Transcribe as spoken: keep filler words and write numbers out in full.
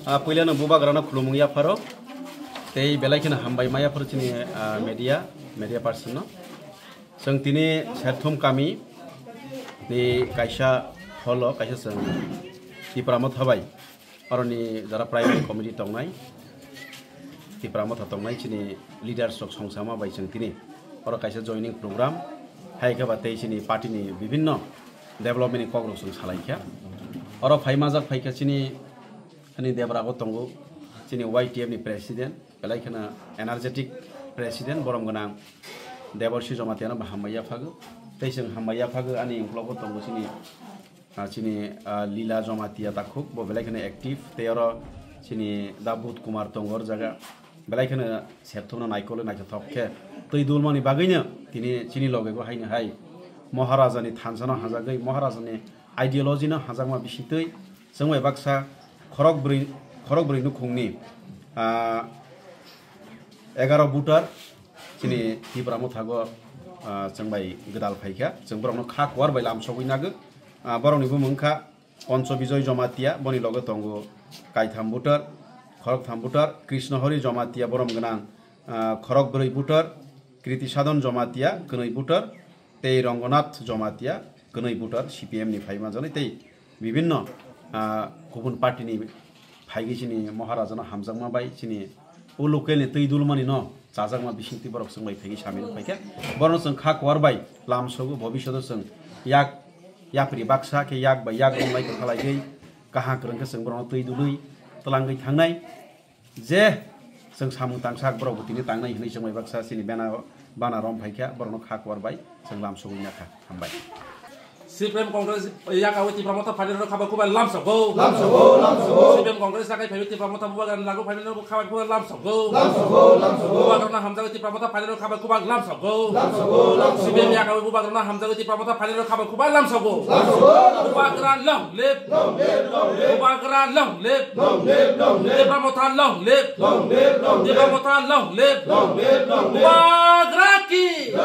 Ah, puilano bubagrano khulumung yapharo, tei belai kheno hambai ma yapharo chini, ah, media, media person no. Chwng tini Serthum kami ni kaisa hall o kaisa chwng Tipra Motha bai, oroni jara primary committee tongnai, Tipra Motha tongnai chini leaders rok songsama bai chwng tini oro kaisa joining program hai khe ba tei chini party ni bibhinno development ni kok rok chwng salai kha. Oro phai majak phai kha chini ani Debra bo tongo, chini Y T F ni president, belai kheno energetic president, borom gwnang Deborsi Jamatia no bo hambai yaphago. Tei chwng hambai yaphago, ani ukulok bo tongo chini, ah, chini, ah, Lila Jamatia takhuk, bo belai kheno active. Tei oro chini da Budh Kumar tongo, oro jaga belai kheno Serthum no naikol naithothok khe twi dulmani bagwino tini chini loge bo haino hai Maharaja ni thansa no hajagwi, Maharaja ni ideology no hajakma bisingtwi chwng bai baksa khorok bwrwi, khorok bwrwi nukhungni, ah, egaroh voter chini Tipra Mothago, ah, chwng bai gwdal phaikha, chwng borokno kha kuar bai lam sogwi nagw. Ah, borokni bumung wngkha Poncho Bijoy Jamatia, boni loge tongo kaitham voter, khoroktham voter, Krishna Hari Jamatia borom gwnang, ah, khorok bwrwi voter, Kriti Sadon Jamatia kwnwi voter, tei Rangonath Jamatia kwnwi voter C P M ni phai manjaknai tei bibhinno, ah, kubun party ni phaigwi chini Maharaja no hamjakma bai chini o local ni twi dulmani no chajakma bisingtwi borok chwng bai phaigwi samil phaikha. Borokno chwng kha kuar bai lam sogo, bobishoto chwng yak yapri baksa khe yak bai yak romlai kwthalaigwi kaham kwrwng khe chwng borokno twi dului twlangwi thangnai. Je chwng samung tangsak borok bo tini tangnai hwnwi chwng bai baksa chini bana, bana rom phaikha, borokno kha kuar bai chwng lam sogwi nakha. Hambai. C P M Congress yakawi Tipra Motha phainairok kha bai kubai lamsogo. Lamsogo, lamsogo. C P M Congress yakai phaiwi Tipra Motha bubagrani lago phainairok kha bai kubai lamsogo. Lamsogo, lamsogo. Bubagrano hamjagwi Tipra Motha phainairok kha bai kubai lamsogo. Lamsogo, lamsogo. C P M yakawi bubagrano hamjagwi Tipra Motha phainairok kha bai kubai lamsogo. Lamsogo, lamsogo. Bubagra long live. Long live, long live. Bubagra long live. Long live, long live. Tipra Motha long live. Long live, long live. Tipra Motha long live. Long live, long live. Bubagra ki.